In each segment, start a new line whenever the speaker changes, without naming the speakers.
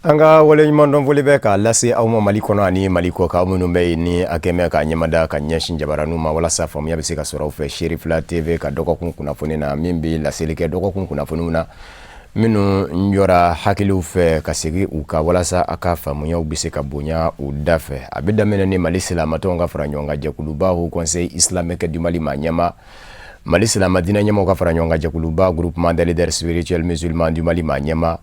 An ka waleɲumandɔn foli bɛ k'a lase aw ma Mali kɔnɔ ani Mali kɔkan, aw minnu bɛ yen ni a kɛmɛ k'a ɲɛmada ka ɲɛsin jabaraninw ma walasa faamuya bɛ se ka sɔrɔ aw fɛ Cherifla TV ka dɔgɔkun kunnafoni na, min bɛ laseli kɛ dɔgɔkun kunnafoniw na minnu jɔra hakiliw fɛ ka segin u kan walasa a ka faamuyaw bɛ se ka bonya u da fɛ. A bɛ daminɛ ni Mali silamatɔnw ka fara ɲɔgɔn kan jɛkuluba Haut Conseil Islamique du Mali maa ɲɛmaa, Mali silamɛ diinɛ ɲɛmaaw ka fara ɲɔgɔn kan jɛkuluba Groupement des leaders spirituels musulmans du Mali maa ɲɛmaa,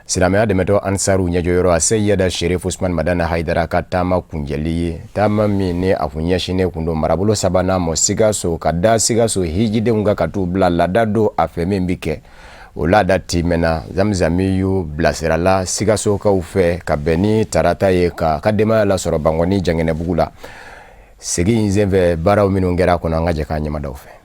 Silamɛya dɛmɛtɔn Ansaru ɲɛjɔyɔrɔ a Seyida Sherif Usman Madani Hayidara ka taama kuncɛli ye, taama min ni a kun ɲɛsinnen kun don marabolo sabanan ma Sikaso, ka da Sikaso hijidenw kan ka t'u bila laada don a fɛ min bɛ kɛ o laada timɛna. Zamzamiyu bilasirala Sikasokaw fɛ ka bɛn ni tarata ye k'a ka denbaya lasɔrɔ Bankɔni Jangɛnɛbugu la. Segin in senfɛ baaraw minnu kɛra a kɔnɔ, an ka jɛ k'a ɲɛmadaw fɛ.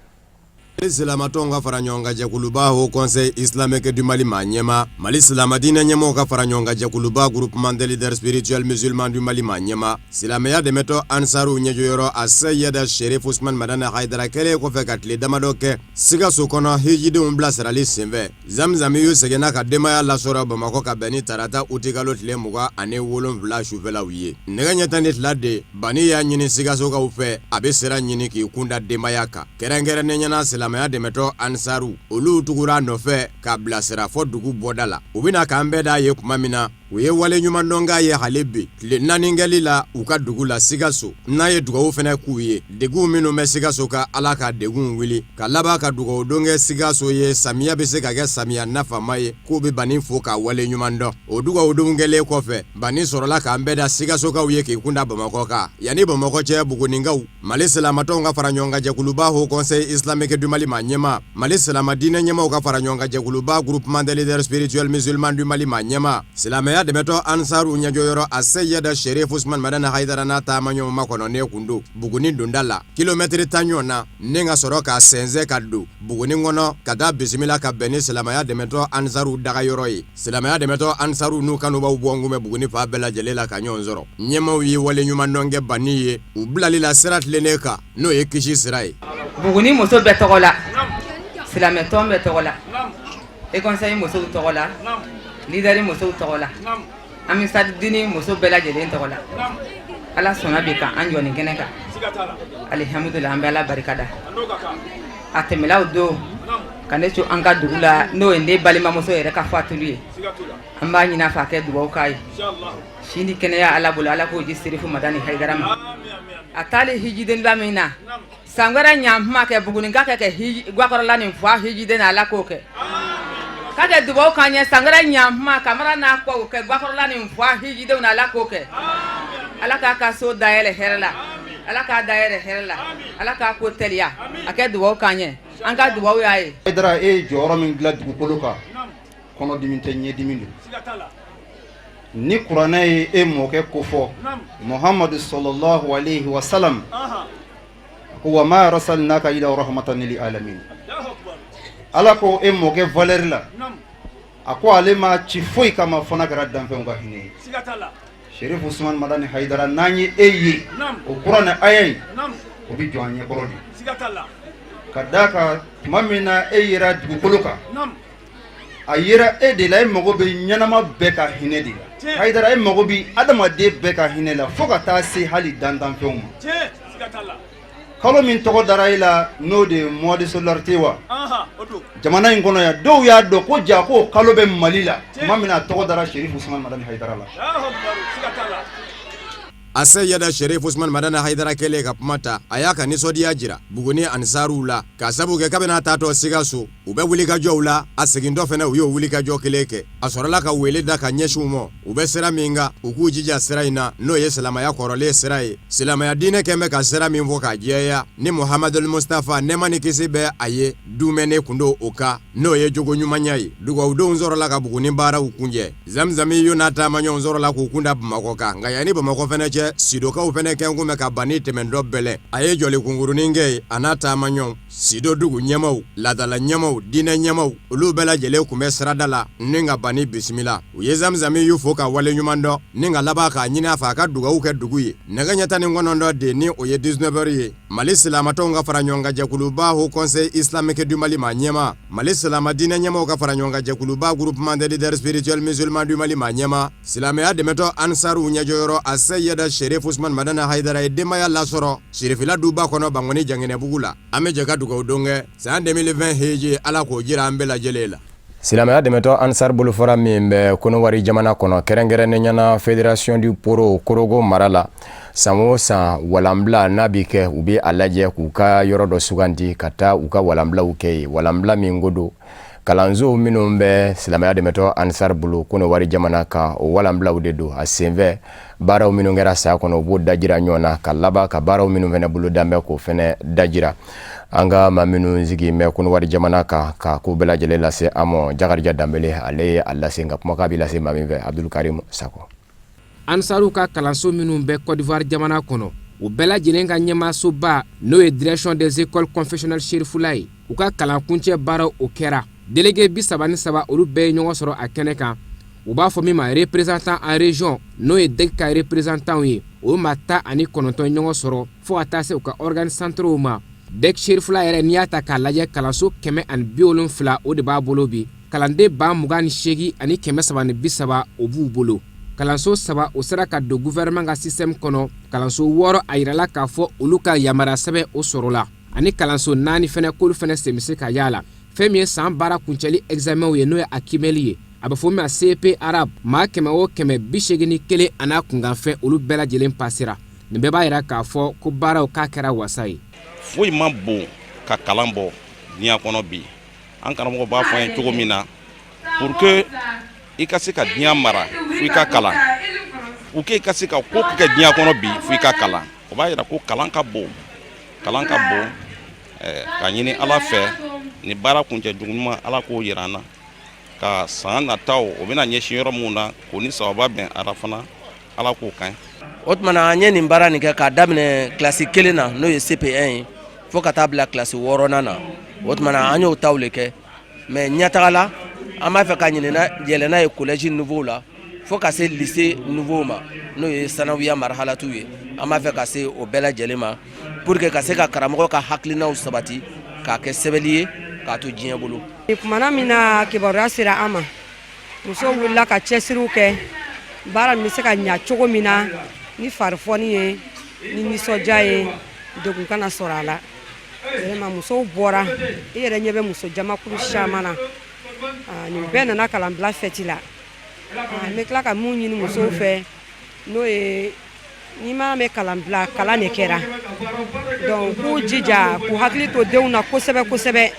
Silamatɔnw ka fara ɲɔgɔn kan jɛkuluba Haut Conseil Islamique du Mali maa ɲɛmaa, Mali silamɛ diinɛ ɲɛmɔgɔw ka fara ɲɔgɔn kan jɛkuluba Groupement des leaders spirituels musulmans du Mali maa ɲɛmaa, silamɛya dɛmɛtɔn Ansaru ɲɛjɔyɔrɔ a Seyida Sherif Usman Madani Hayidara kɛlen kɔfɛ ka tile damadɔ kɛ Sikaso kɔnɔ hijidenw bilasirali senfɛ, Zamzamiyu seginna ka denbaya lasɔrɔ Bamakɔ ka bɛn ni tarata utikalo tile 27 sufɛlaw ye. Nɛgɛ ɲɛ 12 de, Bani y'a ɲini Sikasokaw fɛ, a bɛ sira ɲini k'i kunda denbaya kan. Kɛrɛnkɛrɛnnenya na silamɛya dɛmɛtɔn Ansaru, olu tugura a nɔfɛ k'a bilasira fɔ dugu bɔda la. U bɛna k'an bɛɛ d'a ye tuma min na, u ye waleɲumandɔn k'a ye hali bi tile 4 kɛli la u ka dugu la Sikaso, n'a ye dugawu fana k'u ye degun minnu bɛ Sikaso kan, Ala ka degun wuli, ka laban ka dugawu don kɛ Sikaso ye, samiya bɛ se ka kɛ samiya nafama ye, k'u bɛ Bani fo k'a waleɲumandɔn. O dugawu don kɛlen kɔfɛ, Bani sɔrɔla k'an bɛɛ da Sikasokaw ye k'i kunda Bamakɔ kan. Yanni Bamakɔ cɛ, Buguninkaw, Mali silamatɔnw ka fara ɲɔgɔn kan jɛkuluba Haut Conseil Islamique du Mali maa ɲɛmaa, Mali silamɛ diinɛ ɲɛmaaw ka fara ɲɔgɔn kan jɛkuluba Groupement des leaders spirituels musulmans du Mali maa ɲɛmaa, silamɛya dɛmɛtɔn Ansaru ɲɛjɔyɔrɔ a Seyida Sherif Usman Madani Hayidara n'a taamaɲɔgɔnw makɔnɔnen kun don Buguni donda la, kilomɛtiri 10 ɲɔgɔn na, ni ka sɔrɔ ka sɛnsɛn ka don Buguni kɔnɔ ka taa bisimila ka bɛn ni silamɛya dɛmɛtɔn Ansaru dagayɔrɔ ye. Silamɛya dɛmɛtɔn Ansaru n'u kanubaw bɔ kun bɛ Buguni fan bɛɛ lajɛlen la ka ɲɔgɔn sɔrɔ. Ɲɛmaaw ye waleɲumandɔn kɛ Bani ye u bilali la sira tilennen kan, n'o ye kisi sira ye.
Buguni muso bɛɛ tɔgɔ la, silamɛtɔn bɛɛ tɔgɔ la, Haut Conseil musow tɔgɔ la, leader musow tɔgɔ la, Amisadini muso bɛɛ lajɛlen tɔgɔ la, Ala sɔnna bi ka an jɔ nin kɛnɛ kan. Alihamudulila, an bɛ Ala barika da. A tɛmɛla o don ka ne to an ka dugu la, n'o ye ne balimamuso yɛrɛ ka fatuli ye. An b'a ɲini a fɛ a kɛ dugawu k'a ye, si ni kɛnɛya Ala bolo, Ala k'o di Serifu Madani Hayidara ma. A taalen hijidenba min na, san wɛrɛ ɲantuma kɛ Buguninka kɛ kɛ gakɔrɔla nin fa hijiden na, Ala k'o kɛ ka kɛ dugawu k'an ye. San wɛrɛ ɲantuma Kamara n'a kɔw kɛ gakɔrɔla nin fa hijidenw na, Ala k'o kɛ. Ala k'a ka so dayɛlɛ hɛrɛ la, Ala k'a dayɛlɛ hɛrɛ la, Ala k'a ko teliya, a kɛ dugawu k'an ye, an ka dugawu y'a ye.
Hayidara, e ye jɔyɔrɔ min dilan dugukolo kan, kɔnɔdimi tɛ, ɲɛdimi don. Ni kuranɛ ye e mɔkɛ kofɔ, Muhamadu sallallahu alayhi wa sallam, ko wa ma arsalnaka illa rahmatan lil alamin. Ala ko e mɔkɛ valeur la, a ko ale ma ci foyi kama fo n'a kɛra danfɛnw ka hinɛ ye. Sherif Usman Madani Hayidara, n'an ye e ye, o kuranɛ aya in, o bɛ jɔ an ɲɛkɔrɔ de, ka d'a kan tuma min na e yera dugukolo kan, a yera e de la e mago bɛ ɲɛnama bɛɛ ka hinɛ de la. Hayidara, e mago bɛ adamaden bɛɛ ka hinɛ la, fo ka taa se hali dantanfɛnw ma. Kalo min tɔgɔ dara e la, n'o de ye mois de solidarité wa jamana in kɔnɔ yan, dɔw y'a dɔn ko ja ko kalo bɛ Mali la tuma min na a tɔgɔ dara Sherif Usman Madani Hayidara la.
A Seyida Sherif Usman Madani Hayidara kɛlen ka kuma ta, a y'a ka nisɔndiya jira Buguni Ansaruw la, k'a sabu kɛ kabini a taatɔ Sikaso, u bɛ wulikajɔw la, a segintɔ fana u y'o wulikajɔ kelen kɛ. A sɔrɔla ka wele da ka ɲɛsin u ma, u bɛ sira min kan, u k'u jija sira in na, n'o ye silamɛya kɔrɔlen sira ye, silamɛya diinɛ kɛn bɛ ka sira min fɔ k'a jɛya ni Muhamadul Mustafa, nɛɛma ni kisi bɛ a ye, dumɛnen kun don o kan, n'o ye jogo ɲumanya ye. Dugawudenw sɔrɔla ka Buguni baaraw kuncɛ. Zamzamiyu n'a taamaɲɔgɔnw sɔrɔla k'u kun da Bamakɔ kan, nka yanni Bamakɔ fana cɛ, cɛ, Sidokaw fɛnɛ kɛn kun bɛ ka Banni tɛmɛntɔ bɛlɛn. A ye jɔli kunkurunin kɛ yen, a n'a taamaɲɔgɔnw, Sido dugu ɲɛmaaw, laadala ɲɛmaaw, diinɛ ɲɛmaaw, olu bɛɛ lajɛlen kun bɛ sirada la ni ka Banni bisimila. U ye Zamzamiyu fo ka waleɲuman dɔn ni ka laban k'a ɲini a fɛ a ka dugawu kɛ dugu ye. Nɛgɛ ɲɛ 19 de, ni o ye 19 heures ye, Mali silamatɔnw ka fara ɲɔgɔn kan jɛkuluba Haut Conseil Islamique du Mali maa ɲɛmaa, Mali silama diinɛ ɲɛmaaw ka fara ɲɔgɔn kan jɛkuluba Groupement des leaders spirituels musulmans du Mali maa ɲɛmaa, silamɛya dɛmɛtɔn Ansaru ɲɛjɔyɔrɔ Aseyida Sherif Usman Madani Hayidara ye denbaya lasɔrɔ Sherifila duba kɔnɔ Bankoni Janginɛbugu la. An bɛ jɛ ka dugawu don kɛ san 2020 hiji, Ala k'o jira an bɛɛ lajɛlen la.
Silamɛya dɛmɛtɔn Ansar bolofara min bɛ Kɔnɔwari jamana kɔnɔ, kɛrɛnkɛrɛnnenya na Fédération du Poro Korogo mara la, san o san walanbila n'a bɛ kɛ, u bɛ a lajɛ k'u ka yɔrɔ dɔ sugandi ka taa u ka walanbilaw kɛ yen. Walanbila min ko don, kalansow minnu bɛ silamɛya dɛmɛtɔn Ansar bolo Kɔnɔwari jamana kan, o walanbilaw de don. A senfɛ, baaraw minnu kɛra san kɔnɔ, u b'o dajira ɲɔgɔn na, ka laban ka baaraw minnu fana boloda bɛ, k'o fana dajira. An ka maa minnu sigi bɛ Kɔnɔwari jamana kan ka ko bɛɛ lajɛlen lase an ma, Jakarija Danbele, ale ye a lase, nka kumakan bɛ lase maa min fɛ, Abdul Karim Sako.
Ansaru ka kalanso minnu bɛ Côte d'Ivoire jamana kɔnɔ, u bɛɛ lajɛlen ka ɲɛmaasoba, n'o ye Direction des écoles confessionnelles Cherifula ye, u ka kalankuncɛ baaraw, o kɛra. Délégué 33, olu bɛɛ ye ɲɔgɔn sɔrɔ a kɛnɛ kan. U b'a fɔ min ma représentant en région, n'o ye DEC ka représentant ye, o maa 19 ɲɔgɔn sɔrɔ, fo ka taa se u ka organes centraux ma. DEC Cherifula yɛrɛ, n'i y'a ta k'a lajɛ, kalanso 170, o de b'a bolo bi. Kalanden 28,330, o b'u bolo. Kalanso saba, o sera ka don gouvernement ka système kɔnɔ. Kalanso wɔɔrɔ, a yirala k'a fɔ olu ka yamaruya sɛbɛn, o sɔrɔla, ani kalanso naani fɛnɛ, k'olu fɛnɛ sen bɛ se ka y'a la. Fɛn min ye san baara kuncɛli examen ye, n'o ye a kimɛli ye, a bɛ fɔ min ma CEP arabe, maa 100 o 100, 81 a n'a kunkanfɛn, olu bɛɛ lajɛlen pasera. Nin bɛɛ b'a yira k'a fɔ ko baaraw k'a kɛra wasa ye.
Foyi man bon ka kalan bɔ diɲɛ kɔnɔ bi. An karamɔgɔ b'a fɔ an ye cogo min na, pour que i ka se ka diɲɛ mara, fo i ka kalan. Pour que i ka se ka ko kɛ diɲɛ kɔnɔ bi, fo i ka kalan. O b'a yira ko kalan ka bon, kalan ka bon. Ka ɲini Ala fɛ, ni baara kuncɛ jugu ɲuman, Ala k'o yira an na, ka san nataw, o bɛna ɲɛsin yɔrɔ min na, k'o ni sababa bɛn ala fana, Ala k'o kan.
O tuma na, an ye nin baara nin kɛ k'a daminɛ kilasi kelen na, n'o ye CP1 ye, fo ka taa bila kilasi wɔɔrɔnan na. O tuma na, an y'o taw le kɛ, mais ɲɛtaga la, an b'a fɛ ka ɲinina yɛlɛ n'a ye collège niveau la, fo ka se lycée niveau ma, n'o ye sanawiya marhalatu ye. An b'a fɛ ka se o bɛɛ lajɛlen ma pour que ka se ka karamɔgɔ ka hakilinaw sabati k'a kɛ sɛbɛnni ye, k'a to diɲɛ bolo.
Kumana min na kibaruya sera an ma, musow wulila ka cɛsiriw kɛ baara nin bɛ se ka ɲa cogo min na, ni farifɔni ye, ni nisɔndiya ye, degun kana sɔrɔ a la. Vraiment, musow bɔra, i yɛrɛ ɲɛ bɛ muso jamakulu caman na. Nin bɛɛ nana kalanbila fɛti la. N bɛ tila ka mun ɲini musow fɛ, n'o ye n'i m'a mɛn kalanbila, kalan de kɛra. Donc k'u jija k'u hakili to denw na kosɛbɛ kosɛbɛ.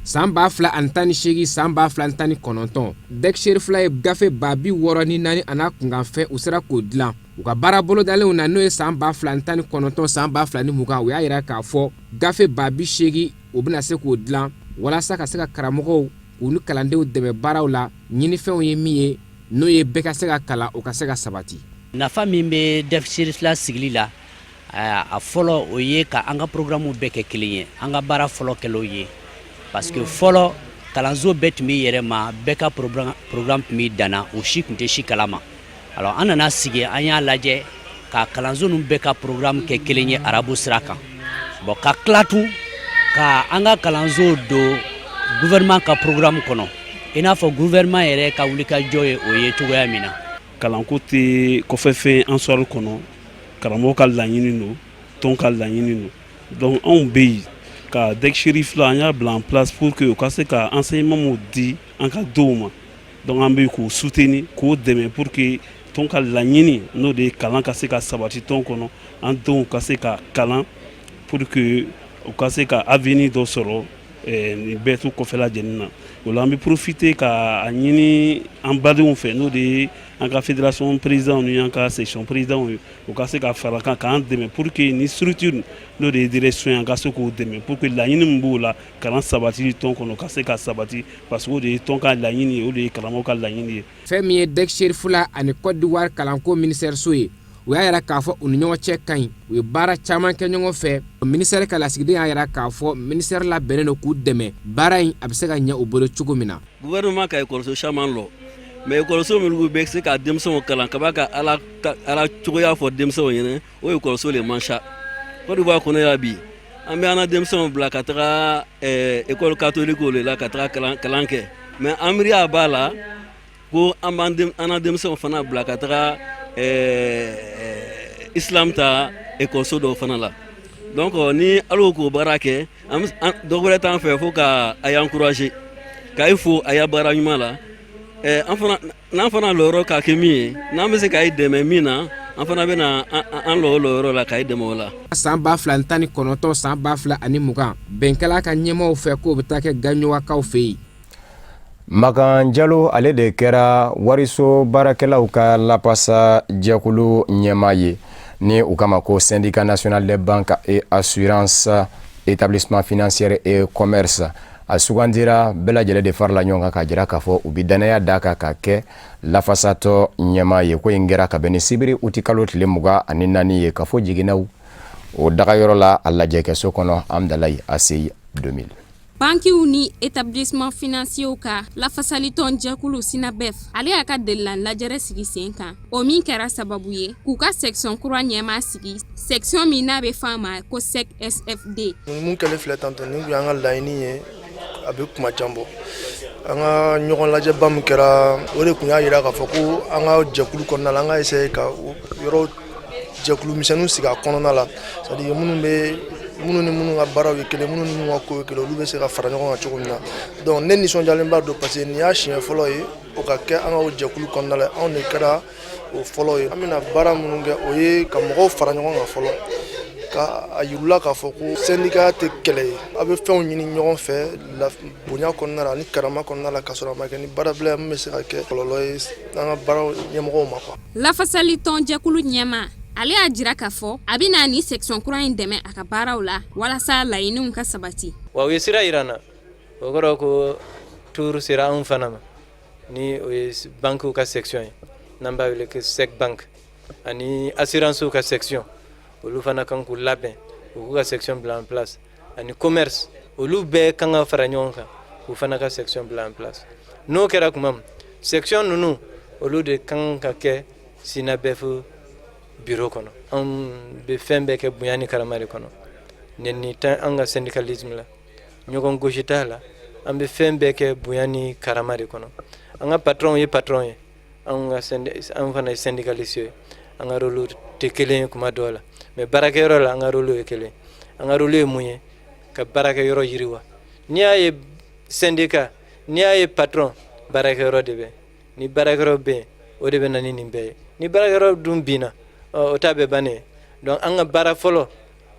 San 2018, san 2019, DEC Cherifla ye gafe 64,000 a n'a kunkanfɛn, u sera k'o dilan. U ka baara bolodalenw na, n'o ye san 2019, san 2020, u y'a yira k'a fɔ gafe 80,000, u bɛna se k'o dilan walasa ka se ka karamɔgɔw, k'u ni kalandenw dɛmɛ baaraw la. Ɲinifɛnw ye min ye, n'o ye bɛɛ ka se ka kalan, o ka se ka sabati.
Nafa min bɛ DEC Cherifla sigili la, a fɔlɔ, o ye ka an ka programme bɛɛ kɛ kelen ye. An ka baara fɔlɔ kɛl'o ye, parce que fɔlɔ, kalanso bɛɛ tun b'i yɛrɛ ma, bɛɛ ka programme tun b'i danna, o si tun tɛ si kalama. Alors an nana sigi, an y'a lajɛ ka kalanso ninnu bɛɛ ka programme kɛ kelen ye arabu sira kan. Bon, ka tila tun ka an ka kalanso don gouvernement ka programme kɔnɔ, i n'a fɔ gouvernement yɛrɛ ka wulikajɔ ye o ye cogoya min na.
Kalanko tɛ kɔfɛfɛn Ansar kɔnɔ. Karamɔgɔ ka laɲini don, tɔn ka laɲini don. Donc anw bɛ yen ka DEC Cherifla, an y'a bila en place pour que u ka se ka enseignement mun di an ka denw ma. Donc an bɛ k'o soutenir, k'o dɛmɛ, pour que tɔn ka laɲini, n'o de ye kalan ka se ka sabati tɔn kɔnɔ, an denw ka se ka kalan, pour que u ka se ka avenir dɔ sɔrɔ nin bɛɛ to kɔfɛ lajɛlen na. O la, an bɛ profiter ka a ɲini an badenw fɛ, n'o de ye an ka fédération président ni an ka section président ye, u ka se ka fara kan k'an dɛmɛ, pour que ni structure, n'o de ye direction ye, an ka se k'o dɛmɛ, pour que laɲini min b'o la, kalan sabatili tɔn kɔnɔ, ka se ka sabati, parce que o de ye tɔn ka laɲini ye, o de ye karamɔgɔ ka laɲini ye.
Fɛn min ye DEC Cherifla ani Côte d'Ivoire kalanko ministère so ye. U y'a yira k'a fɔ u ni ɲɔgɔn cɛ ka ɲi, u ye baara caman kɛ ɲɔgɔn fɛ. Ministère ka lasigiden y'a yira k'a fɔ ministère labɛnnen don k'u dɛmɛ baara in a bɛ se ka ɲɛ u bolo cogo min na.
Gouvernement ka ekɔliso caman lɔ, mais ekɔliso minnu bɛ se ka denmisɛnw kalan ka b'a ka ala ala cogoya fɔ denmisɛnw ɲɛna, o ekɔliso le man ca. Côte d'Ivoire kɔnɔ yan bi, an bɛ an na denmisɛnw bila ka taga école catholique le la ka taga kalan kɛ, mais an miiriya b'a la ko an b'an an na denmisɛnw fana bila ka taga islam ta ekɔliso dɔw fana la. Donc ni ala k'o baara kɛ, dɔ wɛrɛ t'an fɛ fo ka a y'encourager, k'a ye fo a ya baara ɲuman la. An fana n'an fana lɔyɔrɔ ka kɛ min ye, n'an bɛ se k'a dɛmɛ min na, an fana bɛna an lɔ o lɔyɔrɔ la k'a dɛmɛ o la.
San 2019, san 2020, bɛnkɛla ka ɲɛmaaw fɛ k'o bɛ taa kɛ Gaɲɔgɔnkaw fɛ yen.
Makan Jalo, ale de kɛra wariso baarakɛlaw ka lapasa jɛkulu ɲɛmaa ye, ni u kama ko Syndicat national des banques et assurances, établissement financier et commerce. A sugandira, bɛɛ lajɛlen de farala ɲɔgɔn kan k'a jira k'a fɔ u bɛ danaya d'a kan ka kɛ lafasatɔ ɲɛmaa ye. Ko in kɛra ka bɛn ni sibiri uti kalo tile 24 ye, ka fɔ jiginɛw o dagayɔrɔ la, a lajɛkɛso kɔnɔ, Amdalayi ACI 2000.
Bankiw ni établissement financierw ka lafasalitɔn jɛkulu SYNABEF, ale y'a ka delilan lajɛrɛ sigi sen kan, o min kɛra sababu ye k'u ka section kura ɲɛmaa sigi, section min n'a bɛ fɔ a ma ko SEC SFD.
Mun kɛlen filɛ tantɔ, nin tun y'an ka laɲini ye. A bɛ kuma jan bɔ, an ka ɲɔgɔn lajɛba min kɛra, o de tun y'a jira k'a fɔ ko an ka jɛkulu kɔnɔna la, an ka essayer ka yɔrɔ jɛkulu misɛnninw sigi a kɔnɔna la, c'est à dire minnu bɛ minnu ni minnu ka baaraw ye kelen, minnu ni minnu ka ko ye kelen, olu bɛ se ka fara ɲɔgɔn kan cogo min na. Donc ne nisɔndiyalenba don, parce que nin y'a siɲɛ fɔlɔ ye o ka kɛ an ka o jɛkulu kɔnɔna la. Anw de kɛra o fɔlɔ ye. An bɛna baara minnu kɛ, o ye ka mɔgɔw fara ɲɔgɔn kan fɔlɔ, ka a yir'u la k'a fɔ ko syndicat tɛ kɛlɛ ye. A bɛ fɛnw ɲini ɲɔgɔn fɛ bonya kɔnɔna la ani karama kɔnɔna la, k'a sɔrɔ a ma kɛ ni baarabila ye min bɛ se ka kɛ kɔlɔlɔ ye an ka baara ɲɛmɔgɔw ma quoi.
Lafasali tɔn jɛkulu ɲɛmaa, ale y'a jira k'a fɔ a bɛna nin section kura in dɛmɛ a ka baaraw la walasa laɲiniw ka sabati.
Wa u ye sira yira n na, o kɔrɔ ko tour sera anw fana ma, ni o ye banques ka section ye n'an b'a wele ko SEC banque, ani assurance ka section, olu fana kan k'u labɛn, u k'u ka section bila en place, ani commerce, olu bɛɛ kan ka fara ɲɔgɔn kan k'u fana ka section bila en place. N'o kɛra tuma min, section ninnu, olu de kan ka kɛ SYNABEF bureau kɔnɔ. Anw bɛ fɛn bɛɛ kɛ bonya ni karama de kɔnɔ. Nɛni tɛ an ka syndicalisme la, ɲɔgɔn gosi t'a la. An bɛ fɛn bɛɛ kɛ bonya ni karama de kɔnɔ. An ka patron ye patron ye, anw ka anw fana ye syndicaliste ye. An ka rôle tɛ kelen ye kuma dɔw la, mais baarakɛyɔrɔ la, an ka rôle ye kelen. An ka rôle ye mun ye? Ka baarakɛyɔrɔ yiriwa. N'i y'a ye syndicat, n'i y'a ye patron, baarakɛyɔrɔ de bɛ. Ni baarakɛyɔrɔ bɛ yen, o de bɛ na ni nin bɛɛ ye. Ni baarakɛyɔrɔ dun binna, o ta bɛɛ bannen. Donc an ka baara fɔlɔ,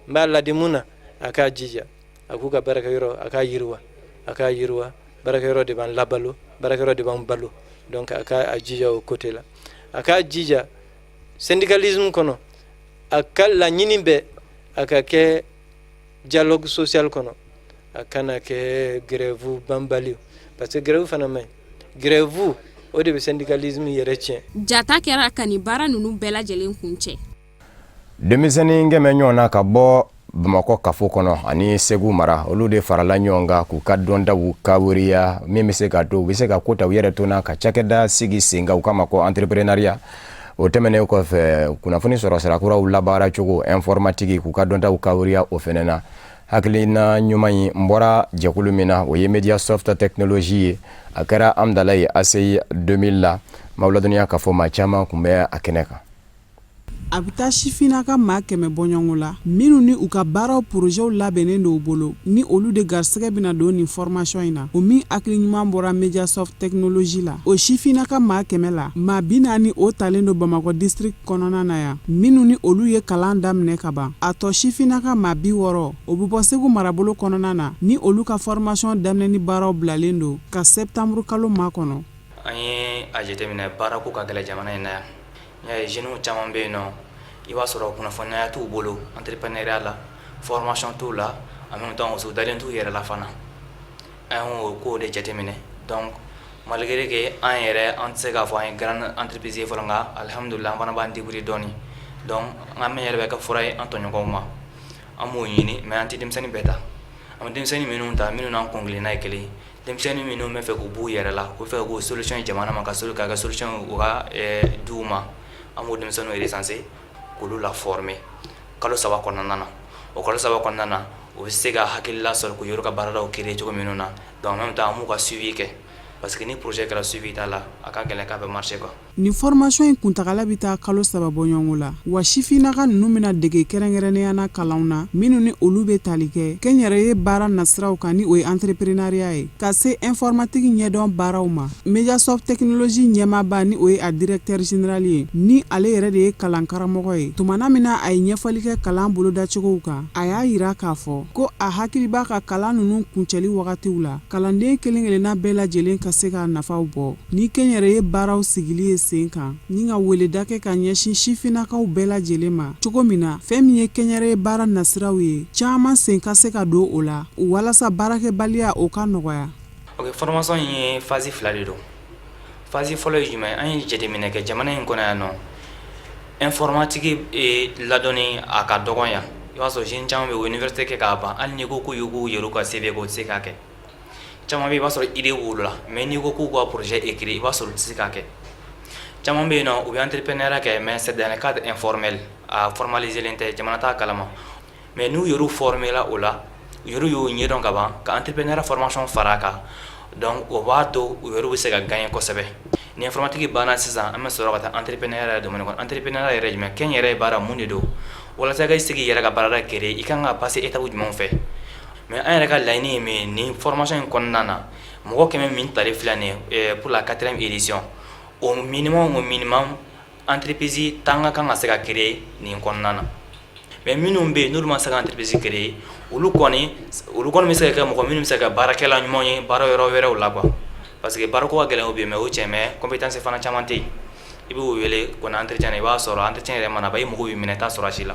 n b'a ladi mun na, a k'a jija a k'u ka baarakɛyɔrɔ a k'a yiriwa, a k'a yiriwa. Baarakɛyɔrɔ de b'an labalo, baarakɛyɔrɔ de b'an balo. Donc a k'a jija o côté la, a k'a jija syndicalisme kɔnɔ, a ka laɲini bɛɛ a ka kɛ dialogue social kɔnɔ, a kana kɛ grève banbali, parce que grève fana man ɲi. Grève, o de bɛ syndicalisme yɛrɛ tiɲɛ.
Jata kɛra ka nin baara ninnu bɛɛ lajɛlen kun cɛ.
Denmisɛnnin 100 ɲɔgɔn na ka bɔ Bamakɔ kafo kɔnɔ ani Segu mara, olu de farala ɲɔgɔn kan k'u ka dɔntaw kawuriya, min bɛ se ka to u bɛ se ka ko ta u yɛrɛ to na ka cakɛda sigi sen kan, u kama ko entrepreneuriat. O tɛmɛnen kɔfɛ, kunnafoni sɔrɔ sirakuraw labaara cogo, informatique, k'u ka dɔntaw kawuriya o fɛnɛ na. Hakilina ɲuman in n bɔra jɛkulu min na, o ye Mediasoft Technologie ye. A kɛra Amdalayi ACI 2000 la. Maaw ladɔnniya k'a fɔ maa caman tun bɛ a kɛnɛ kan.
A bɛ taa sifinnaka maa 100 bɔɲɔgɔnko la, minnu ni u ka baaraw porozɛw labɛnnen don u bolo, ni olu de garisɛgɛ bɛna don nin formation in na, o min hakili ɲuman bɔra Mediasoft Technologie la. O sifinnaka maa 100 la, maa 40, o talen don Bamakɔ district kɔnɔna na yan, minnu ni olu ye kalan daminɛ ka ban. A tɔ sifinnaka maa 60, o bɛ bɔ Segu marabolo kɔnɔna na, ni olu ka formation daminɛni baaraw bilalen don ka septembre kalo makɔnɔ.
An ye a jateminɛ, baarako ka gɛlɛn jamana in na yan. N'i y'a ye jeunes caman bɛ yen nɔ, i b'a sɔrɔ kunnafoniya t'u bolo entrepreneuriat la, formation t'u la, en même temps u dalen t'u yɛrɛ la fana. An y'o ko de jateminɛ. Donc malgré que an yɛrɛ an tɛ se k'a fɔ an ye grande entreprise ye fɔlɔ, nka alihamudulila, an fana b'an débrouiller dɔɔni. Donc an bɛ yɛrɛ bɛ kɛ fura ye an tɔɲɔgɔnw ma. An b'o ɲini, mais an tɛ denmisɛnnin bɛɛ ta. An bɛ denmisɛnnin minnu ta, minnu n'an kuntilenna ye kelen ye, denmisɛnnin minnu bɛ fɛ k'u b'u yɛrɛ la, u bɛ fɛ k'u solution ye jamana ma, ka ka kɛ solution u ka duw ma, an b'o denmisɛnninw recenser k'olu la former kalo 3 kɔnɔna na. O kalo 3 kɔnɔna na, u bɛ se ka hakilila sɔrɔ k'u yɛrɛ ka baaradaw créer cogo minnu na. Donc en même temps, an b'u ka suivi kɛ, parce que ni projet kɛra, suivi t'a la, a ka gɛlɛn k'a bɛ marcher quoi.
Nin formation in kuntagala bɛ taa kalo 3 bɔɲɔgɔnko la wa. Sifinnaka ninnu bɛna dege kɛrɛnkɛrɛnnenya na kalanw na minnu ni olu bɛ tali kɛ kɛnyɛrɛye baara nasiraw kan, ni o ye entrepreneuriat ye, ka se informatique ɲɛdɔn baaraw ma. Mediasoft Technologie ɲɛmaaba, ni o ye a directeur général ye, ni ale yɛrɛ de ye kalan karamɔgɔ ye, tumana min na a ye ɲɛfɔli kɛ kalan bolodacogow kan, a y'a yira k'a fɔ ko a hakili b'a ka kalan ninnu kuncɛli wagatiw la, kalanden kelen kelenna bɛɛ lajɛlen ka se ka nafaw bɔ ni kɛnyɛrɛye baaraw sigili ye sen kan, ni ka weleda kɛ ka ɲɛsin sifinnakaw bɛɛ lajɛlen ma cogo min na fɛn min ye kɛnyɛrɛye baara nasiraw ye, caman sen ka se ka don o la walasa baarakɛbaliya o ka nɔgɔya.
Ok, formation in ye phase fila de don. Phase fɔlɔ ye jumɛn? An ye jateminɛ kɛ jamana in kɔnɔ yan nɔ, informatique ladɔnni a ka dɔgɔn yan. I b'a sɔrɔ jeune caman bɛ yen, u ye université kɛ k'a ban, hali n'i ko k'u k'u yɛrɛ ka CV kɛ, u tɛ se k'a kɛ. Caman bɛ yen, i b'a sɔrɔ idée b'olu la, mais n'i ko k'u ka projet écrire, i b'a sɔrɔ u tɛ se k'a kɛ. Caman bɛ yen nɔ, u bɛ entrepreneuriat kɛ, mais c'est dans le cadre informel, a formalisé len tɛ, jamana t'a kalama. Mais n'u yɛrɛ formé la o la, u yɛrɛ y'o ɲɛdɔn ka ban, ka entrepreneuriat formation fara a kan, donc o b'a to u yɛrɛ bɛ se ka gagner kosɛbɛ. Ni informatique banna sisan, an bɛ sɔrɔ ka taa entrepreneuriat yɛrɛ domaine kɔnɔ. Entrepreneuriat yɛrɛ jumɛn? Kɛnyɛrɛye baara mun de don? Walasa ka se k'i yɛrɛ ka baarada créer, i kan ka passer étape jumɛnw fɛ? Mais an yɛrɛ ka laɲini ye min ye nin formation in kɔnɔna na, mɔgɔ 100 min talen filɛ nin ye pour la quatrième édition, au minimum entreprise 10 ka kan ka se ka créer nin kɔnɔna na. Mais minnu bɛ yen, n'olu ma se ka entreprise créer, olu kɔni bɛ se ka kɛ mɔgɔ minnu bɛ se ka kɛ baarakɛla ɲumanw ye baara yɔrɔ wɛrɛw la quoi, parce que baarako ka gɛlɛn u bɛ, mais o cɛ, mais compétence fana caman tɛ yen. I b'u wele kɔni entretien na, i b'a sɔrɔ entretien yɛrɛ mana ban, i mago b'i minɛ, i t'a sɔrɔ a si la.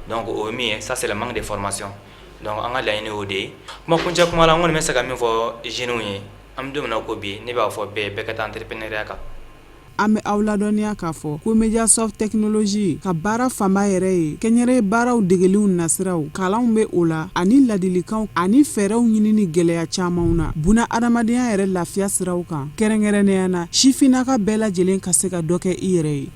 Donc o ye min ye, ça c'est le manque de formation. Donc an ka laɲini y'o de ye. Kuma kuncɛ kuma la, n kɔni bɛ se ka min fɔ jeunes ye, an bɛ don min na ko bi, ne b'a fɔ bɛɛ, bɛɛ ka taa entrepreneuriat kan.
An bɛ aw ladɔnniya k'a fɔ ko Mediasoft Technologie ka baara fanba yɛrɛ ye kɛnyɛrɛye baaraw degeliw nasiraw, kalanw bɛ o la, ani ladilikanw ani fɛɛrɛw ɲinini gɛlɛya camanw na buna adamadenya yɛrɛ lafiya siraw kan, kɛrɛnkɛrɛnnenya na sifinnaka bɛɛ lajɛlen ka se ka dɔ kɛ i yɛrɛ ye.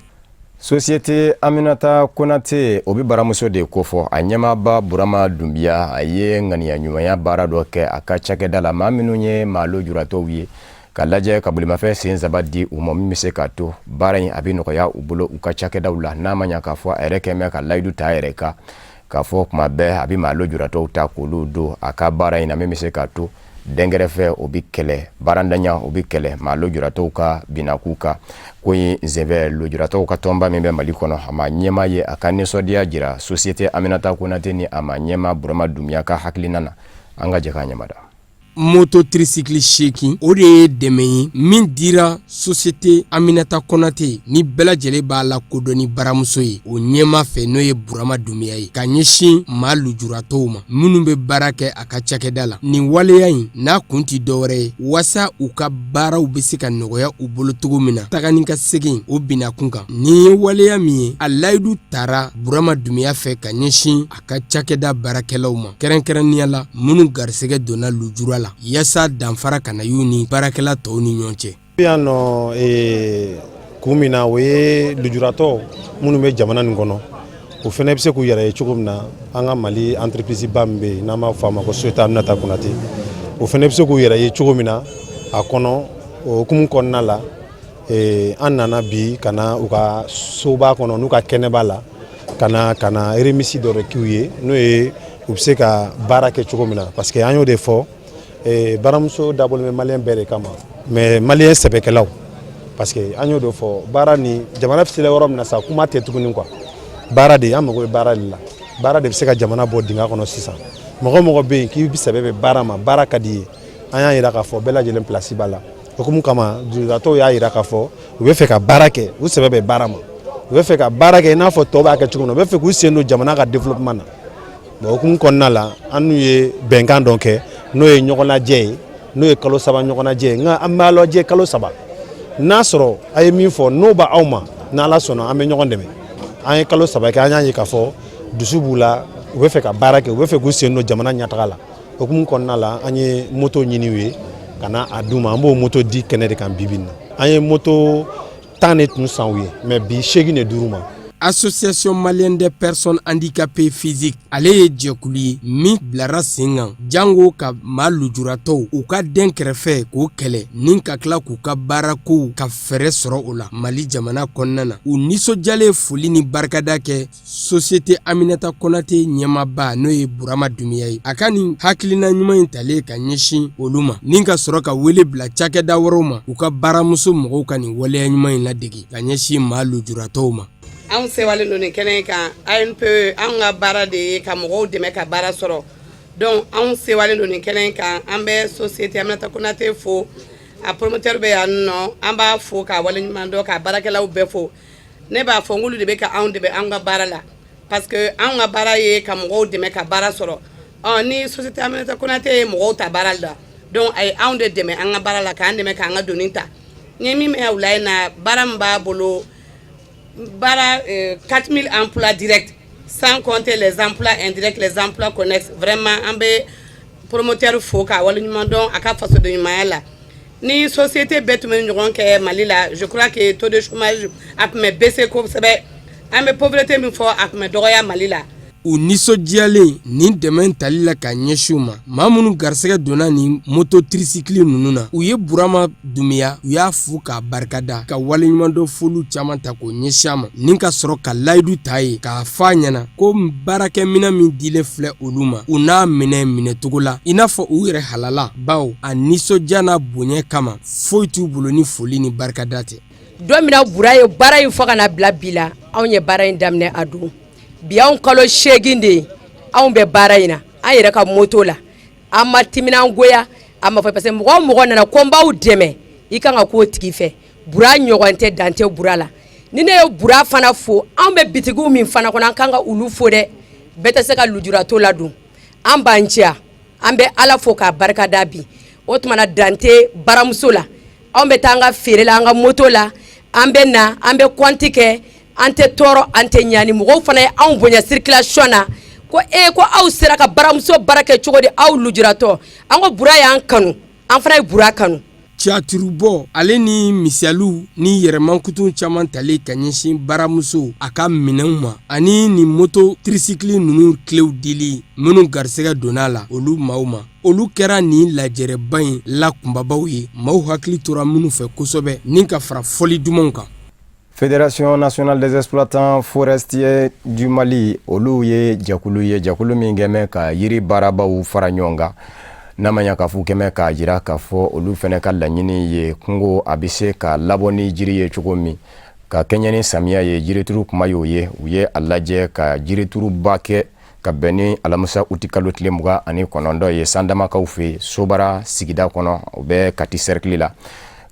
Société Aminata Konate, o bɛ baramuso de kofɔ. A ɲɛmaaba Burama Dunbiya, a ye ŋaniya ɲumanya baara dɔ kɛ a ka cakɛda la, maa minnu ye maa lujuratɔw ye, ka lajɛ ka bolimafɛn sen saba di u ma, min bɛ se k'a to baara in a bɛ nɔgɔya u bolo u ka cakɛdaw la. N'a ma ɲa k'a fɔ a yɛrɛ kɛn bɛ ka layidu ta a yɛrɛ kan k'a fɔ kuma bɛɛ a bɛ maa lujuratɔw ta k'olu don a ka baara in na, min bɛ se k'a to dɛnkɛrɛfɛ o bɛ kɛlɛ, baarantanya o bɛ kɛlɛ, maa lujuratɔw ka binnaku kan ko in senfɛ. Lujuratɔw ka tɔnba min bɛ Mali kɔnɔ, a ma ɲɛmaa ye a ka nisɔndiya jira Société Aminata Konate ni a ma ɲɛmaa Burama Dunbiya ka hakilina na. An ka jɛ k'a ɲɛmada.
Moto tricycle 8, o de ye dɛmɛ ye min dira Société Aminata Konate, ni bɛɛ lajɛlen b'a la kodɔn ni baramuso ye, o ɲɛma fɛ, n'o ye Burama Dunbiya ye, ka ɲɛsin maa lujuratɔw ma minnu bɛ baara kɛ a ka cakɛda la. Nin waleya in n'a kun tɛ dɔwɛrɛ ye waasa u ka baaraw bɛ se ka nɔgɔya u bolo cogo min na, taga ni ka segin o binakun kan. Nin ye waleya min ye, a layidu tara Burama Dunbiya fɛ ka ɲɛsin a ka cakɛda baarakɛlaw ma, kɛrɛnkɛrɛnnenya la minnu garisɛgɛ donna lujura la, yaasa danfara kana y'u ni baarakɛla tɔw ni ɲɔgɔn cɛ.
Yan nɔ, kun min na, o ye lujuratɔ minnu bɛ jamana nin kɔnɔ, o fana bɛ se k'u yɛrɛ ye cogo min na. An ka Mali entreprise ba min bɛ yen, n'an b'a fɔ a ma ko Société Aminata Konate, o fana bɛ se k'u yɛrɛ ye cogo min na a kɔnɔ. O hukumu kɔnɔna la, an nana bi ka na u ka soba kɔnɔ n'u ka kɛnɛba la, ka na remise dɔ de k'u ye, n'o ye u bɛ se ka baara kɛ cogo min na, parce que an y'o de fɔ, baramuso dabɔlen bɛ maliyɛn bɛɛ de kama, mais maliyɛn sɛbɛkɛlaw, parce que an y'o de fɔ, baara ni jamana sera yɔrɔ min na sa, kuma tɛ tuguni quoi. Baara de, an mago bɛ baara de la. Baara de bɛ se ka jamana bɔ dingɛ kɔnɔ sisan. Mɔgɔ mɔgɔ bɛ yen k'i sɛbɛ bɛ baara ma, baara ka di ye, an y'a jira k'a fɔ bɛɛ lajɛlen place b'a la. Hukumu kama, lujuratɔw y'a jira k'a fɔ u bɛ fɛ ka baara kɛ, u sɛbɛ bɛ baara ma, u bɛ fɛ ka baara kɛ i n'a fɔ tɔw b'a kɛ cogo min na, u bɛ fɛ k'u sen don jamana ka développement na. Bon, hukumu kɔnɔna la, an n'u ye bɛnkan dɔ kɛ, n'o ye ɲɔgɔn lajɛ ye, n'o ye kalo 3 ɲɔgɔn lajɛ ye. Nka an b'a lajɛ kalo 3, n'a sɔrɔ a ye min fɔ n'o b'aw ma, n'Ala sɔnna, an bɛ ɲɔgɔn dɛmɛ. An ye kalo 3 kɛ, an y'a ye k'a fɔ dusu b'u la, u bɛ fɛ ka baara kɛ, u bɛ fɛ k'u sen don jamana ɲɛtaga la. Hukumu kɔnɔna la, an ye moto ɲini u ye ka na a d'u ma. An b'o moto di kɛnɛ de kan bi bi in na. An ye moto 10 de tun san u ye, mais bi 8 de dir'u ma.
Association malienne des personnes handicapées physiques, ale ye jɛkulu ye min bilara sen kan jango ka maa lujuratɔw u ka den kɛrɛfɛ k'o kɛlɛ ni ka tila k'u ka baarakow ka fɛɛrɛ sɔrɔ o la Mali jamana kɔnɔna na. U nisɔndiyalen foli ni barikada kɛ Société Aminata Konate ɲɛmaaba, n'o ye Burama Dunbiya ye, a ka nin hakilina ɲuman in talen ka ɲɛsin olu ma, ni ka sɔrɔ ka wele bila cakɛda wɛrɛw ma u ka baramuso mɔgɔw ka nin waleya ɲuman in ladege ka ɲɛsin maa lujuratɔw ma.
Anw sewalen don nin kɛnɛ in kan. ANPE, anw ka baara de ye ka mɔgɔw dɛmɛ ka baara sɔrɔ. Donc anw sewalen don nin kɛnɛ in kan. An bɛ Société Aminata Konate fo, a promoteur bɛ yan nɔ, an b'a fo k'a waleɲuman dɔn, k'a baarakɛlaw bɛɛ fo. Ne b'a fɔ n k'olu de bɛ ka anw dɛmɛ anw ka baara la, parce que anw ka baara ye ka mɔgɔw dɛmɛ ka baara sɔrɔ. Ɔ ni Société Aminata Konate ye mɔgɔw ta baara la, donc a ye anw de dɛmɛ an ka baara la, k'an dɛmɛ k'an ka doni ta. N ye min mɛn wula in na, baara min b'a bolo, baara 4000 emplois directs, sans compter les emplois indirects, les emplois connexes. Vraiment, an bɛ promoteur fo k'a waleɲuman dɔn a ka fasoden ɲumanya la. Ni société bɛɛ tun bɛ ɲɔgɔn kɛ Mali la, je crois que taux de chômage a tun bɛ baisser kosɛbɛ. An bɛ pauvreté min fɔ, a tun bɛ dɔgɔya Mali la.
U nisɔndiyalen nin dɛmɛ tali la ka ɲɛsin u ma, maa minnu garisɛgɛ donna nin moto tricycle ninnu na, u ye Burama Dunbiya, u y'a fo k'a barikada, ka waleɲumandɔn foliw caman ta k'o ɲɛsin a ma, ni ka sɔrɔ ka layidu ta ye k'a fɔ a ɲɛna ko baarakɛminɛn min dilen filɛ olu ma, u n'a minɛ minɛcogo la i n'a fɔ u yɛrɛ halala, bawo a nisɔndiya n'a bonya kama, foyi t'u bolo ni foli ni barikada tɛ.
Don min na Bura ye baara in fɔ ka na bila bi la, anw ye baara in daminɛ a don. Bi anw kalo 8 de ye anw bɛ baara in na, an yɛrɛ ka moto la. An ma timinangoya, a ma fɔ, parce que mɔgɔ o mɔgɔ nana ko n b'aw dɛmɛ, i kan ka k'o tigi fɛ. Bura ɲɔgɔn tɛ, dan tɛ Bura la. Ni ne ye Bura fana fo, anw bɛ bitigiw min fana kɔnɔ, an kan ka olu fo dɛ. Bɛɛ tɛ se ka lujuratɔ ladon. An b'an diya, an bɛ Ala fo k'a barika da bi. O tuma na, dan tɛ baramuso la. Anw bɛ taa an ka feere la, an ka moto la, an bɛ na, an bɛ compte kɛ, an tɛ tɔɔrɔ, an tɛ ɲani. Mɔgɔw fana ye anw bonya circulation na ko e ko aw sera ka baramuso baara kɛ cogo di, aw lujuratɔ? An ko Bura y'an kanu, an fana ye Bura kanu.
Tiyatiribɔ ale ni misaliw ni yɛrɛmankutu caman talen ka ɲɛsin baramuso a ka minɛnw ma, ani nin moto tricycle ninnu kilew dili minnu garisɛgɛ donna a la olu maaw ma, olu kɛra nin lajɛrɛba in la kunbabaw ye, maaw hakili tora minnu fɛ kosɛbɛ, ni ka fara fɔli dumanw kan.
Fédération nationale des exploitants forestiers du Mali, olu ye jɛkulu ye, jɛkulu min kɛmɛ ka yiri baarabaw fara ɲɔgɔn kan. N'a ma ɲa k'a fɔ kɛmɛ k'a jira k'a fɔ olu fana ka laɲini ye kungo a bɛ se ka labɔ ni jiri ye cogo min, ka kɛɲɛ ni samiya ye, jirituru kuma y'o ye. U ye a lajɛ ka jirituruba kɛ ka bɛn ni alamisa uti kalo tile 29 ye, Sandamakaw fɛ yen, Sobara sigida kɔnɔ, o bɛ Kati cercle la.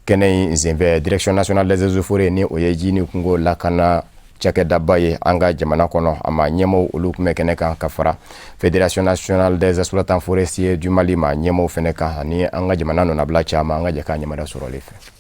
Kɛnɛ in senfɛ, Direction nationale des eaux et forêts, ni o ye ji ni kungo lakana cakɛdaba ye an ka jamana kɔnɔ, a ma ɲɛmɔgɔw, olu tun bɛ kɛnɛ kan, ka fara Fédération nationale des exploitants forestiers du Mali ma ɲɛmɔgɔw fɛnɛ kan, ani an ka jamana nɔnabila caman. An ka jɛ k'a ɲɛmada sɔrɔlen fɛ.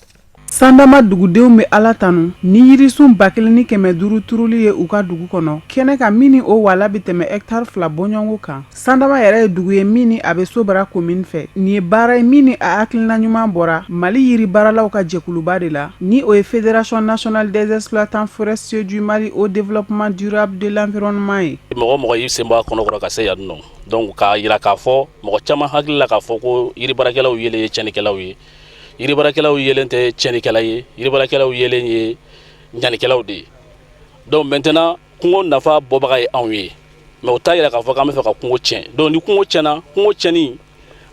Sandama dugudenw bɛ Ala tanu ni yirisun 1500 turuli ye u ka dugu kɔnɔ kɛnɛ kan, min ni o wala bɛ tɛmɛ hɛkitari 2 bɔɲɔgɔnko kan. Sandama yɛrɛ ye dugu ye min ni a bɛ Sobara komini fɛ. Nin ye baara ye min ni a hakilina ɲuman bɔra Mali yiri baaralaw ka jɛkuluba de la, ni o ye Fédération nationale des exploitants forestiers du Mali au développement durable de l'environnement ye.
Mɔgɔ mɔgɔ y'i sen bɔ a kɔnɔkɔrɔ ka se yan nɔ, donc k'a jira k'a fɔ mɔgɔ caman hakili la k'a fɔ ko yiri baarakɛlaw yelen ye tiɲɛnikɛlaw ye. Yiribaarakɛlaw yelen tɛ tiɲɛnikɛla ye, yiribaarakɛlaw yelen ye ɲanikɛlaw de ye. Donc maintenant, kungo nafa bɔbaga ye anw ye, mais o t'a yira k'a fɔ k'an bɛ fɛ ka kungo tiɲɛ. Donc ni kungo tiɲɛna, kungo tiɲɛni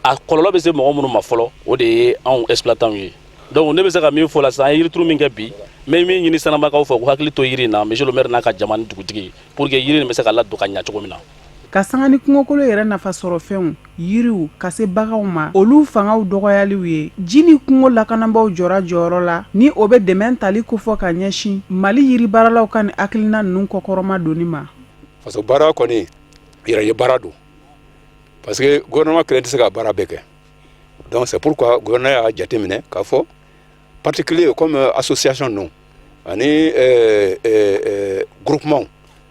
a kɔlɔlɔ bɛ se mɔgɔ minnu ma fɔlɔ, o de ye anw exploitants ye. Donc ne bɛ se ka min fɔ la sisan, an ye yirituru min kɛ bi, n bɛ min ɲini Sanamakaw fɛ, k'u hakili to yiri in na, monsieur le maire n'a ka jama ni dugutigi, pour que yiri nin bɛ se ka ladon ka ɲa cogo min na.
Ka sanga ni kungokolo yɛrɛ nafa sɔrɔ fɛnw, yiriw ka se baganw ma, olu fangaw dɔgɔyaliw ye, ji ni kungo lakanabaaw jɔra jɔyɔrɔ la, ni o bɛ dɛmɛ tali kofɔ ka ɲɛsin Mali yiri baaralaw ka ni hakilina ninnu kɔkɔrɔma donni ma.
Faso baara kɔni, yɛrɛ ye baara don, parce que gouvernement kelen tɛ se ka baara bɛɛ kɛ. Donc c'est pourquoi gouvernement y'a jateminɛ k'a fɔ particulier comme association ninnu. Ani groupement,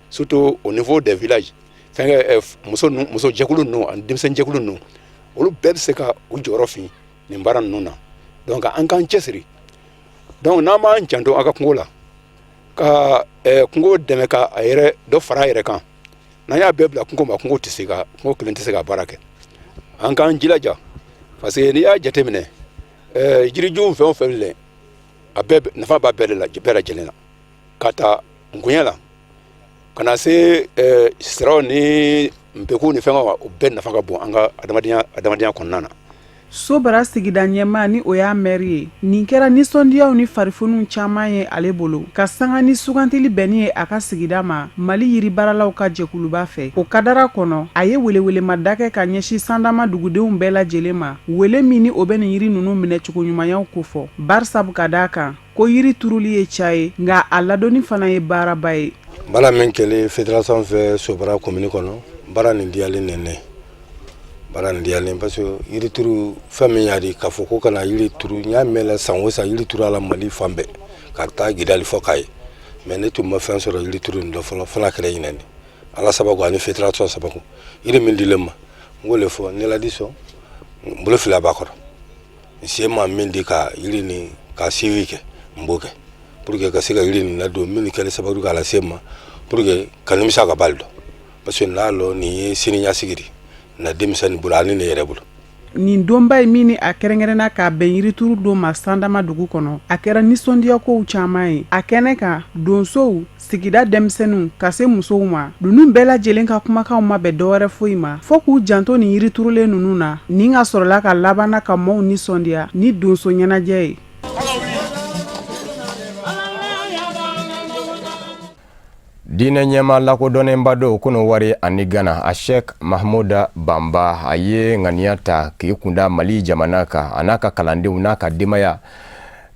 surtout au niveau des villages, fɛnkɛ muso muso jɛkulu ninnu ani denmisɛnnin jɛkulu ninnu, olu bɛɛ bɛ se ka u jɔyɔrɔ fin nin baara ninnu na. Donc an k'an cɛsiri. Donc n'an b'an janto an ka kungo la, ka kungo dɛmɛ ka a yɛrɛ dɔ fara a yɛrɛ kan, n'an y'a bɛɛ bila kungo ma, kungo tɛ se ka, kungo kelen tɛ se ka baara kɛ. An k'an jilaja, parce que n'i y'a jateminɛ, jiriju fɛn o fɛn filɛ, a bɛɛ nafa b'a bɛɛ de la, bɛɛ lajɛlen na, ka taa nkunya la ka na se siraw ni npeku ni fɛngɛw, o bɛɛ nafa ka bon an ka adamadenya kɔnɔna na.
Sobara sigida ɲɛmaa, ni o y'a mɛri ye, nin kɛra nisɔndiyaw ni farifoniw caman ye ale bolo, ka sanga ni sugantili bɛnni ye a ka sigida ma Mali yiribaaralaw ka jɛkuluba fɛ. O kadara kɔnɔ, a ye welewelemada kɛ ka ɲɛsin Sandama dugudenw bɛɛ lajɛlen ma, wele min ni o bɛ nin yiri ninnu minɛcogo ɲumanyaw kofɔ, barisabu ka d'a kan ko yiri turuli ye ca ye, nka a ladonni fana ye baaraba ye.
Baara min kɛlen fédération fɛ Sobara commune kɔnɔ, baara nin diyalen nɛnɛ, baara nin diyalen, parce que yiri turu fɛn min y'a di k'a fɔ ko ka na yiri turu, n y'a mɛn la san o san yiri turu a la Mali fan bɛɛ, ka taa Gidali fɔ Kayi, mais ne tun ma fɛn sɔrɔ yiri turu nin dɔ fɔlɔ, fo n'a kɛra ɲinɛ de. Ala sababu ani fédération sababu, yiri min dilen ma, n k'o le fɔ ni la di sɔn n bolo fila b'a kɔrɔ, n se ma min di ka yiri nin ka suivi kɛ, n b'o kɛ pour que ka se ka yiri nin ladon, min kɛlen sababu k'a lase n ma, pour que ka nimisa ka bali dɔn, parce que n'a lɔ nin ye sini ɲɛsigi de na denmisɛnnin bolo ani ne yɛrɛ bolo.
Nin donba ye min ni a kɛrɛnkɛrɛnna k'a bɛn yirituru don ma Sandama dugu kɔnɔ, a kɛra nisɔndiyakow caman ye a kɛnɛ kan. Donsow, sigida denmisɛnninw, ka se musow ma, ninnu bɛɛ lajɛlen ka kumakanw ma bɛn dɔwɛrɛ foyi ma fo k'u janto nin yiriturulen ninnu na, ni ka sɔrɔla ka labanna ka maaw nisɔndiya ni donso ɲɛnajɛ ye.
Diinɛ ɲɛmaa lakodɔnnenba don Kɔnɔwari ani Gana, a Sheikh Mahmuda Banba, a ye ŋaniya ta k'i kunda Mali jamana kan, a n'a ka kalandenw n'a ka denbaya,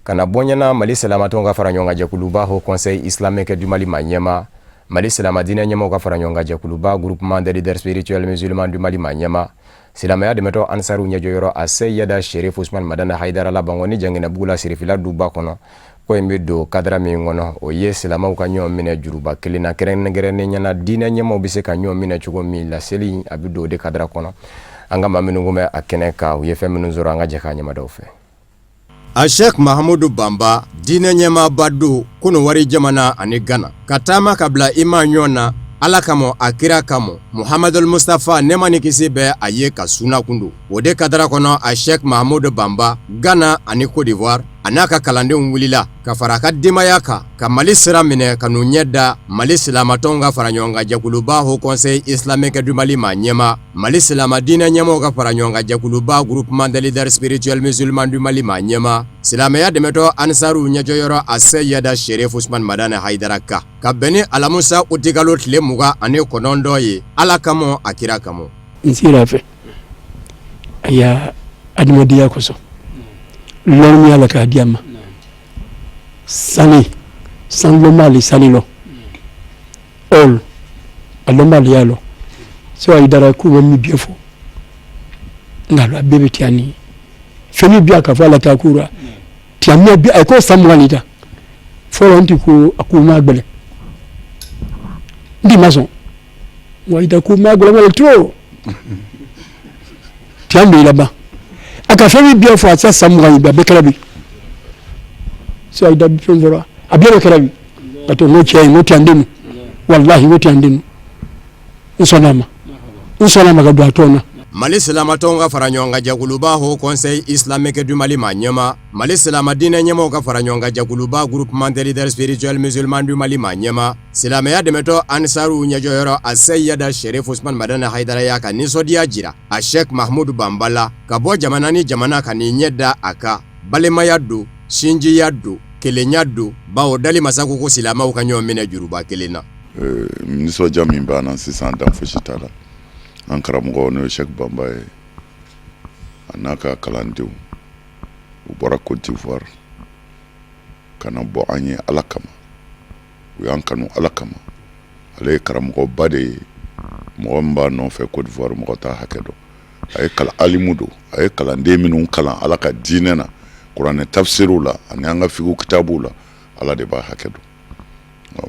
ka na bɔ ɲɛna Mali silamatɔnw ka fara ɲɔgɔn kan jɛkuluba Haut Conseil islamique du Mali maa ɲɛmaa, Mali silama diinɛ ɲɛmaaw ka fara ɲɔgɔn kan jɛkuluba Groupement des leaders spirituels musulmans du Mali maa ɲɛmaa, silamɛya dɛmɛtɔn Ansaru ɲɛjɔyɔrɔ a Seyida Sherif Usman Madani Hayidara la Bankɔni Janginɛbugu la Sirifila duba kɔnɔ. Ko in bɛ don kadara min kɔnɔ, o ye silamɛw ka ɲɔgɔn minɛ juruba kelen na, kɛrɛnkɛrɛnnenya na diinɛ ɲɛmaaw bɛ se ka ɲɔgɔn minɛ cogo min. Laseli a bɛ don o de kadara kɔnɔ. An ka maa minnu kun bɛ a kɛnɛ kan, u ye fɛn minnu sɔrɔ, an ka jɛ k'a ɲɛmadaw fɛ.
A Sheikh Mahamudu Banba, diinɛ ɲɛmaaba don Kɔnɔwari jamana ani Gana, ka taama ka bila i ma ɲɔgɔn na Ala kama, a kira kama, Muhamadul Mustafa, nɛɛma ni kisi bɛ a ye, ka suna kun don. O de kadara kɔnɔ, a Sheikh Mahamudu Banba, Gana ani Côte d'Ivoire, a n'a ka kalandenw wulila ka fara a ka denbaya kan ka Mali sira minɛ ka n'u ɲɛ da Mali silamatɔnw ka fara ɲɔgɔn kan jɛkuluba Haut Conseil islamique du Mali maa ɲɛmaa, Mali silama diinɛ ɲɛmaaw ka fara ɲɔgɔn kan jɛkuluba Groupement des leaders spirituels musulmans du Mali maa ɲɛmaa, silamɛya dɛmɛtɔn Ansaru ɲɛjɔyɔrɔ a Seyida Sherif Usman Madani Hayidara kan, ka bɛn ni alamusa utikalo tile 29 ye, Ala kama, a kira kama.
N sera fɛ a y'a adamadenya kosɔn, lɔnniya la k'a di a ma, sani sanlɔnba le sani lɔ ɔl a lɔnba le y'a lɔ sɛ Hayidara k'u bɛ min bɛɛ fɔ, nka a bɛɛ bɛ tiɲɛ ni fɛn min bi a ka fɔ ala ta kura tiɲɛ min bi a ko san 20 ni ta fɔlɔ n ti ko a ko ma gbɛlɛ, n ti ma sɔn wa i ko ma gbɛlɛ wala trop tiɲɛ bɛ laban a ka fɛn min bɛɛ fɔ a tɛ san 20 bi a bɛɛ kɛra bi sɛ Hayidara fɛn fɔra a bɛɛ kɛra bi ka to n ko cɛ n ko tiɲɛ den walahi n ko tiɲɛ den n sɔnna a ma, n sɔnna a ma ka don a tɔn na.
Mali silamatɔnw ka fara ɲɔgɔn kan jɛkuluba Haut Conseil islamique du Mali maa ɲɛmaa, Mali silama diinɛ ɲɛmaaw ka fara ɲɔgɔn kan jɛkuluba Groupement des leaders spirituels musulmans du Mali maa ɲɛmaa, silamɛya dɛmɛtɔn Ansaru ɲɛjɔyɔrɔ a Seyida Sherif Usman Madani Hayidara y'a ka nisɔndiya jira a Sheikh Mahmudu Banba la, ka bɔ jamana ni jamana ka n'i ɲɛ da a kan. Balimaya don, sinjiya don, kelenya don, bawo dali masa ko ko silamɛw ka ɲɔgɔn minɛ juruba kelen na.
Nisɔndiya min b'an na sisan, dan fosi t'a la. An karamɔgɔ, n'o ye Sɛki Banba ye, a n'a ka kalandenw, u bɔra Côte d'Ivoire ka na bɔ an ye Ala kama. U y'an kanu Ala kama. Ale ye karamɔgɔba de ye. Mɔgɔ min b'a nɔfɛ Côte d'Ivoire, mɔgɔ t'a hakɛ dɔn. A ye kalan alimu don, a ye kalanden minnu kalan Ala ka diinɛ na, kuranɛ tafsiriw la ani an ka figu kitabuw la. Ala de b'a hakɛ dɔn.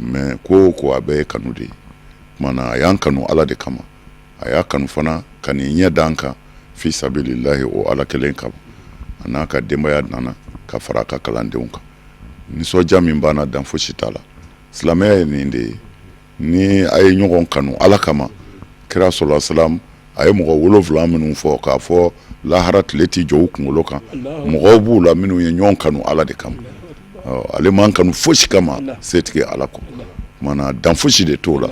Mais ko o ko, a bɛɛ ye kanu de ye. Tuma na a y'an kanu Ala de kama, a y'a kanu fana ka nin ɲɛ d'an kan fi sabililahi, o Ala kelen kama. A n'a ka denbaya nana ka fara a ka kalandenw kan. Nisɔndiya min b'an na, dan fosi t'a la. Silamɛya ye nin de ye, ni a ye ɲɔgɔn kanu Ala kama. Kira sɔla salam a ye mɔgɔ 7 minnu fɔ k'a fɔ lahara tile tɛ jɔ u kunkolo kan, mɔgɔw b'u la minnu ye ɲɔgɔn kanu Ala de kama. Ale m'an kanu fosi kama setigi Ala kɔ. Tuma na dan fosi de t'o la.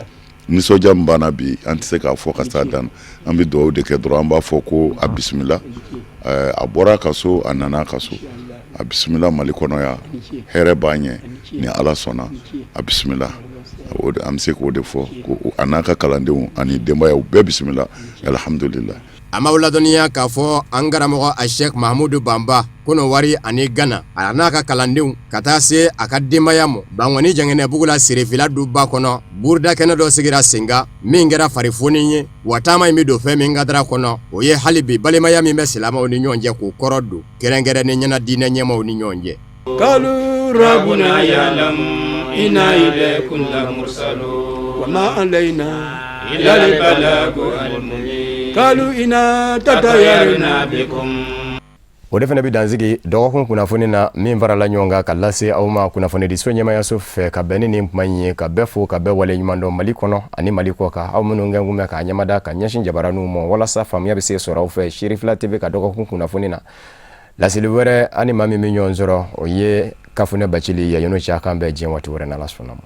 Nisɔndiya min b'an na bi, an tɛ se k'a fɔ ka s'a dan. An bɛ dugawu de kɛ dɔrɔn. An b'a fɔ ko a bisimila. A bɔra a ka so, a nana a ka so. A bisimila Mali kɔnɔ yan. Hɛrɛ b'an ɲɛ ni Ala sɔnna. A bisimila, an bɛ se k'o de fɔ ko a n'a ka kalandenw ani denbayaw bɛɛ bisimila, alihamudulila.
An b'aw ladɔnniya k'a fɔ an karamɔgɔ a Sɛki Mahamudu Banba, Kɔnɔwari ani Gana, a n'a ka kalandenw ka taa se a ka denbaya ma Bankɔni Janginɛbugu la, Serifila duba kɔnɔ, buruda kɛnɛ dɔ sigira sen kan min kɛra farifoni ye. Wa taama in bɛ don fɛn min kadara kɔnɔ, o ye hali bi balimaya min bɛ silamɛw ni ɲɔgɔn cɛ k'o kɔrɔ don, kɛrɛnkɛrɛnnenya na diinɛ ɲɛmaaw ni ɲɔgɔn cɛ.
قالوا ربنا يعلم إنا إليكم لمرسلون وما علينا إلا البلاغ المبين قالوا إنا تطيرنا بكم.
O de fana bɛ dansigi dɔgɔkun kunnafoni na min farala ɲɔgɔn kan ka lase aw ma kunnafonidiso ɲɛmayaso fɛ ka bɛn ni nin kuma in ye. Ka bɛɛ fo, ka bɛɛ wale ɲuman dɔn Mali kɔnɔ ani Mali kɔ kan, aw minnu kɛ kun bɛ k'a ɲɛmada ka ɲɛsin jabaraninw ma walasa faamuya bɛ se sɔrɔ aw fɛ Serifila TV ka dɔgɔkun kunnafoni na. Laseli wɛrɛ, ani maa min bɛ ɲɔgɔn sɔrɔ, o ye Kafunɛ Bacili. Yanni o cɛ, a k'an bɛn diɲɛ waati wɛrɛ, n'Ala sɔnna ma.